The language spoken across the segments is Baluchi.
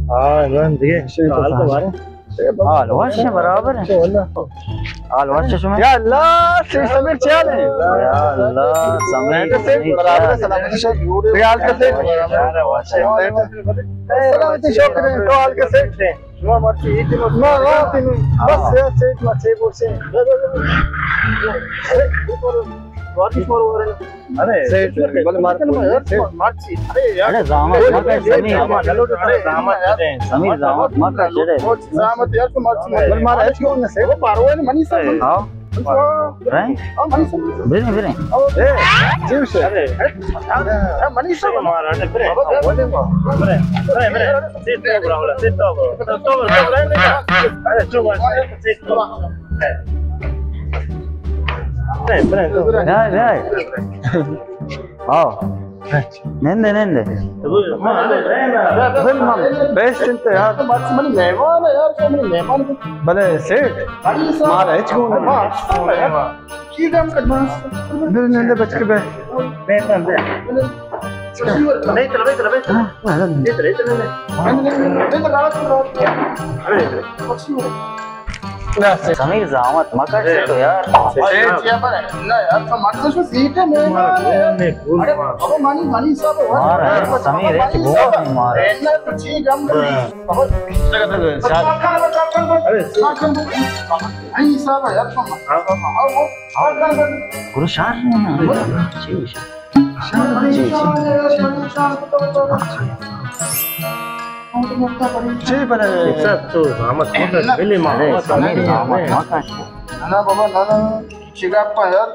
ہاں، عمران دیگہ۔ حال تو بارے؟ حال وش ہے، برابر ہے۔ حال وش ہے شما؟ یا اللہ، سیٹھ سمیر چیا ہے؟ یا اللہ، سمیر، سمیر برابر ہے، سلامتی شکر۔ حال کسے؟ سلامتی شکر ہے، تو حال کسے؟ شما مرچی ایتی مت۔ ما وقتی نو۔ بس یار، سیٹ ما چے بوشے۔ ارے، سیٹ، بلے مار، سیٹ۔ ارے، زحمت مکش سمیر۔ سمیر، زحمت مکش، ارے۔ زحمت یار، تو مرچی۔ بلے مار، اچ کون ہے سیٹ؟ وہ پارو ہے، منی سمیر۔ ہاں۔ بریں؟ بریں، بریں۔ اے، جی سے۔ ارے، منی سمیر۔ بریں، بریں، بریں۔ سیٹ تو برا والا، سیٹ تو برا۔ تو برا، تو برا۔ ارے، تو برا، سیٹ تو برا۔ بریں، بریں، تو برا۔ آؤ۔ نندے، نندے۔ بل ماں، بیست انت یار۔ تو مرچی منی مہمان ہے یار، تو منی مہمان۔ بلے سیٹ، مارا ہچ گون نہیں۔ چی دم کر بس۔ بل نندے بچ کے بے۔ بے تن بے۔ نہیں، چلو، بے، چلو، بے۔ ہاں، ہاں۔ یہ چلے، چلے، چلے۔ ارے۔ سمیر، زحمت مکش تو یار۔ اے، چیا پر؟ نہ یار، تو مرچی شو سیٹ ہے، مہمان ہے یار۔ ارے، ابا، منی، منی صاحب، مار ہے، سمیر، اچ گون نہیں مار۔ اے، نہ، تو چی گم کر۔ ابا، ارے، منی صاحب یار، تو گرو شار نہیں نا۔ چی ہوئی؟ جی، جی۔ چی بلے؟ سر، تو زحمت مکش، بلے ما ارے، سمیر، زحمت مکش۔ نہ، نہ بابا، نہ، نہ۔ چی گپ ہے یار؟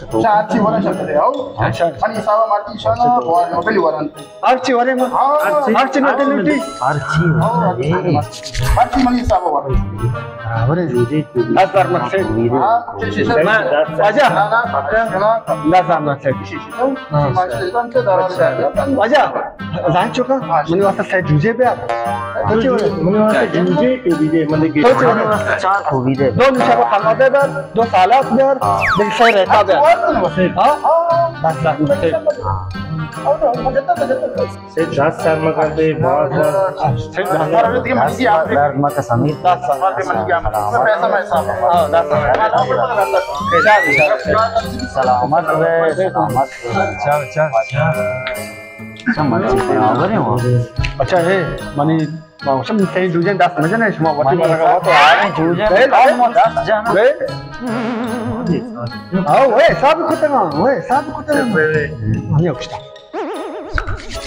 اچھا، اچھی ورا شکل ہے، آؤ۔ اچھا۔ منی حساب ماتی شانا، بوار نو بلی ورن۔ ہرچی ورے ما۔ ہاں۔ ہرچی نہ دلوٹی۔ ہرچی۔ ہرچی منی حساب ورے۔ برابر ہے۔ دس ہزار مکسے۔ ہاں، چی، چی، چی۔ واجہ۔ دس ہزار مکسے۔ واجہ، زان چوکا، منی واسطہ سیٹ جوجے بیا۔ تو چی ورے؟ منی واسطہ جوجے تو دیجے، من تو چی ورے؟ منی واسطہ چار کو بھی دے۔ دو نوشابہ پلہ دے بیا، دو سالاس بیا، دو سیٹ رہتا بیا۔ ہاں؟ بس، بس، بس۔ سے دس سال مگر دے، باز۔ سے دس سال مگر دے، دس سال مگر سمیر۔ دس سال مگر دے، پیسہ میں حساب۔ ہاں، دس سال۔ سلامت رہے، سلامت رہے۔ چل، چل، چل۔ اچھا، من سے برابر ہے وہ۔ اچھا، ہے، منی، من سے جوجے دست مجنے، شما وتی منی برابر تو آ رہے جوجے، بے، کم بے۔ دست جانا۔ بے۔ ہاں، وہ حساب کتنا، وہ حساب کتنا۔ ہمیں اچھا۔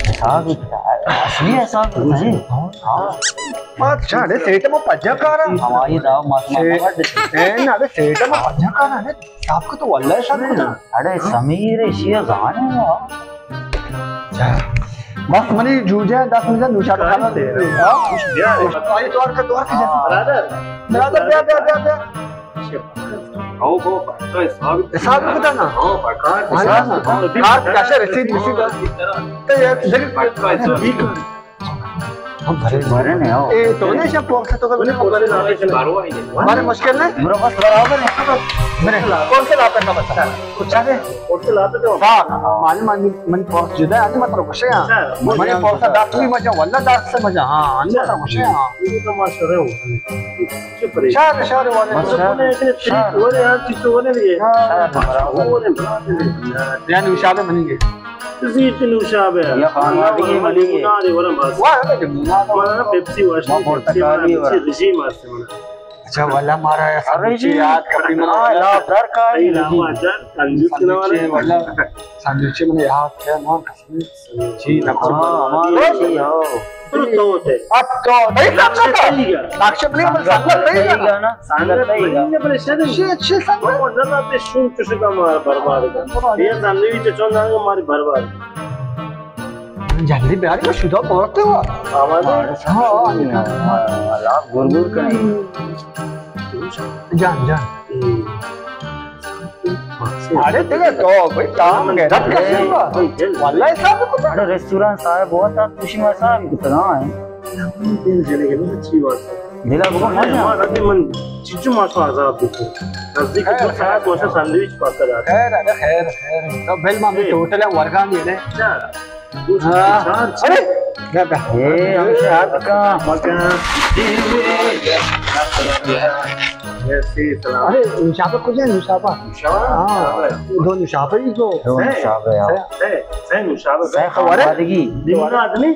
حساب کتنا، اصلی حساب کتنا ہے۔ ہاں۔ ما چاڑے سیٹ ما پجا کارا۔ ہماری دعوت ما، ما، اے، اے، نہ، ارے سیٹ ما پجا کارا ہے۔ حساب کو تو واللہ حساب کو۔ ارے سمیر، ایشی زانے ہو۔ بس منی جوجے دست مجا نوشابہ خانہ دے۔ ہاں؟ بیا۔ آئی دور کا دور کا جیسا۔ برادر۔ برادر، بیا، بیا، بیا، بیا۔ او، او، پکا حساب۔ حساب کتا نا؟ او، پکا۔ حساب نا۔ کارت کاشا رسید، رسید۔ تو یہ دیکھ۔ پکا حساب۔ ہم بھرے۔ بھرے نہیں ہو۔ اے، تو نے شب پوکس تو کل بھرے۔ بھرے مشکل نہیں۔ میرا بس برابر ہے۔ بھرے۔ کون سے لاپے کا بتا؟ اچھا ہے۔ کون سے لاپے تو؟ ہاں، مانی، مانی، من پوکس جدا ہے، مت رکشے ہاں۔ اچھا۔ من پوکس دس بھی مجا، واللہ دس سے مجا، ہاں، مت رکشے ہاں۔ یہ تو ماشاءاللہ ہو۔ شہر، شہر والے۔ شہر۔ شہر۔ یعنی نوشابہ منی گے۔ زیت نوشابہ۔ یا خانوادگی منی گے۔ واہ، واہ، واہ۔ پیپسی واش، پیپسی والا رژیم است منا۔ اچھا، واللہ مارا یا سب چیز یاد کپی منا۔ لا در کاری۔ واللہ سندوچی من یاد کیا نا۔ جی، نقشہ۔ ہاں، ہمارا جی، ہاں۔ تو تو تے۔ اب تو، نہیں، نقشہ صحیح ہے۔ نقشہ نہیں، بس سنگت صحیح ہے۔ سنگت صحیح ہے۔ بلے شد۔ اچھے، اچھے سنگت۔ وہ نہ لاتے شوم چشکا مار برباد کر۔ یہ سنگت بھی چون دانگا ماری برباد۔ جلدی بیاری، میں شدہ پہنچتے ہوا۔ آواز ہے؟ ہاں، ہاں۔ اللہ گور گور کریں۔ جان، جان۔ اڑے دگہ تو بھائی تام غیرت کسی ہوا۔ واللہ حساب کتا۔ اڑے ریستوران صاحب بہت آپ خوشی میں صاحب کتا ہے۔ دل جنے کے اچھی بات ہے۔ دلا بگو مزہ۔ ہمارا دل من چچو ماشو عذاب دیتے۔ نزدیک خیر، تو ساعت خیر۔ ماشو سینڈوچ پاکا جاتا۔ خیر، اڑے خیر، خیر۔ تو بل ماں بھی ٹوٹل ہے ورگان دینے۔ اچھا۔ ہاں۔ ارے! اے، ہمیشہ حق کا۔ مرسی، سلام۔ ارے، نوشابہ کجا ہے، نوشابہ؟ نوشابہ؟ ہاں، دو نوشابہ ہی تو۔ دو نوشابہ، ہاں۔ سہ، سہ، سہ نوشابہ۔ سہ خبر ہے؟ لیموناد نہیں؟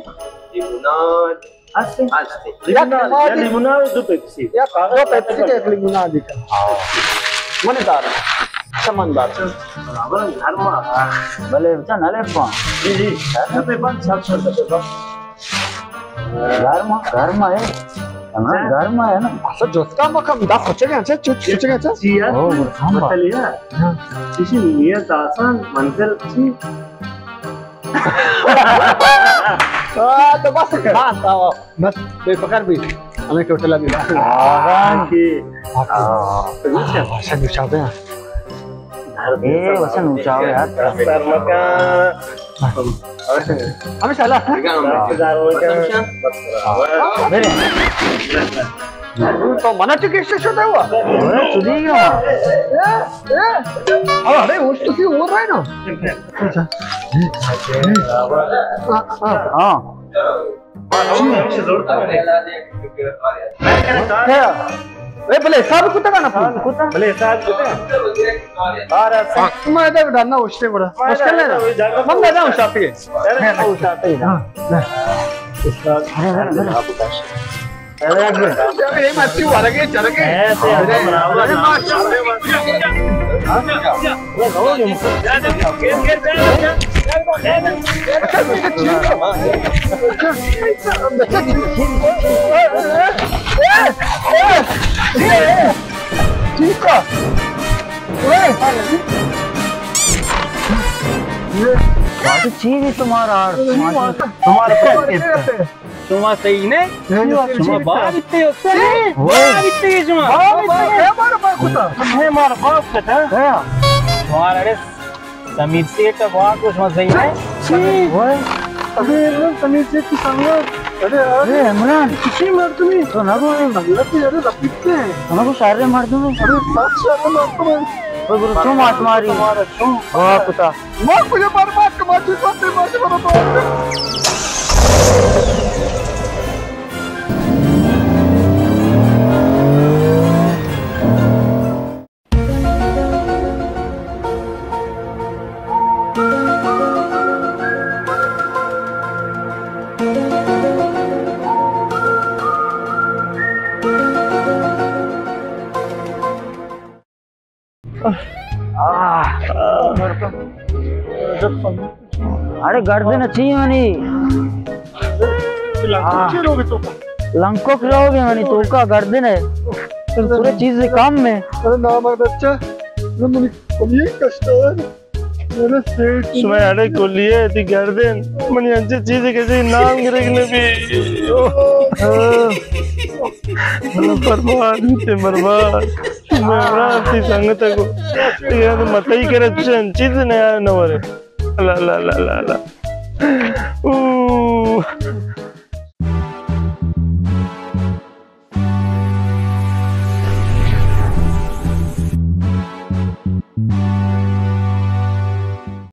لیموناد۔ ہستے؟ ہستے۔ یک لیموناد، یک لیموناد، دو پیپسی۔ یک دو پیپسی، یک لیموناد۔ ہاں۔ من دار۔ سمندر۔ برابر گرما۔ بلے بچا نہ لپاں۔ جی، جی۔ نہ لپاں، سب، سب، سب۔ گرما، گرما ہے۔ ہاں، گرما ہے نا۔ اچھا، جوتکا مکم، دا کچھ گیا، اچھا، چوچ، کچھ گیا، اچھا۔ جی، یار۔ او، برسان با۔ بتل یار۔ ہاں۔ اسی نیت آسان، منزل اچھی۔ آ، تو بس، بس، آ، بس، بے فکر بھی۔ ہمیں ٹوٹل ابھی۔ آ، کہ۔ آ، آ، اچھا، نوشابہ۔ اے، وسن اونچا ہو یار۔ سر مکان۔ ہمیں سالا۔ میرے۔ تو منا چکے سے شده ہوا؟ ارے، چلی گیا۔ اے، اے۔ اب ارے، وہ تو کی ہو رہا ہے نا؟ ہاں۔ اے بلے حساب کتا نا پھول؟ بلے حساب کتا۔ آرا سا۔ ما ادا ڈرنا اوشتے گڑا۔ مشکل نہیں نا۔ من نہ جاؤں شاپی۔ ارے، او شاپی۔ ہاں، نہ۔ ارے، ارے، ارے۔ ارے، ارے، مرچی ورگے، چرگے۔ اے، تے ارے، برابر۔ ارے، ماشاءاللہ۔ چیزی تمہارا، تمہارا شما صحیح نے؟ شما باہر بیتے ہو؟ باہر بیتے ہو شما؟ باہر بیتے ہو؟ اے مارا باہر کتا۔ اے مارا باہر کتا۔ ہاں۔ شما ارے سمیر سیٹھ ءَ گوار کو شما صحیح نے؟ چی؟ ارے سمیر سیٹھ کی سنگت۔ ارے، ارے۔ اے عمران۔ کسی مردمی۔ تو نہ گو۔ سنگت ارے رفیق نے۔ تو نہ گو شر مردم۔ ارے سب شر مردم۔ تو برو شما ماری۔ تمہارا شما۔ گوار کتا۔ ما کجا برباد کما چی سب ما برباد۔ اڑے گردن چی منی؟ لنکوک روگے منی توکا گردن ہے۔ پورے چیز کم ہے۔ ارے نامرد بچہ، منی کمیں کشتا ہے۔ شما اڑے کلیے تی گردن منی انچے چیزے کہ نام گرگ نبی۔ برباد بیتے، برباد۔ شما عمران تی سنگت کو۔ متئی کرے چن چیز نیا نورے۔ لا لا لا لا لا۔ او۔